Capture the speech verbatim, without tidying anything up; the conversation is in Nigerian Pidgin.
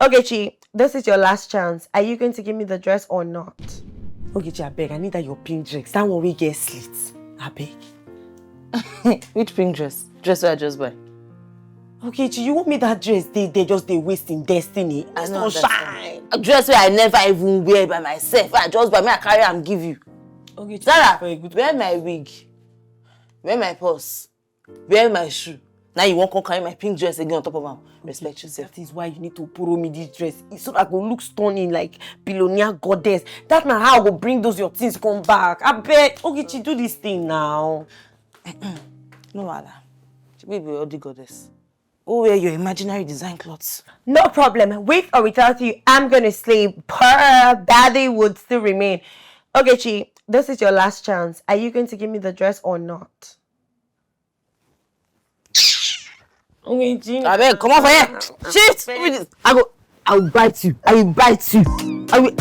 Ogechi, this is your last chance. Are you going to give me the dress or not? Ogechi, abeg, I need that your pink dress. That one wey get slits. Abeg. Which pink dress? Dress wey I just buy. Ogechi, you want me that dress? They they just they wasting destiny. I It's no not understand. Shine. A dress wey I never even wear by myself. I just buy me, I carry am give you. Ogechi, Zara, for a good wear my wig. Wear my purse. Wear my shoe. Now you wan come carry my pink dress again on top of am. Respect yourself. That is why you need to borrow me this dress. It's so that I go look stunning like billionaire goddess. That na how I go bring those your things come back. I beg, Ogechi, do this thing now. No wahala. She be be all the goddess. Who wear your imaginary design clothes? No problem. With or without you, I'm gonna sleep. Per daddy would still remain. Ogechi, this is your last chance. Are you going to give me the dress or not? Ogechi. Abeg, come on for here. Shift. Who be this? I go. I will bite you. I will bite you. I will.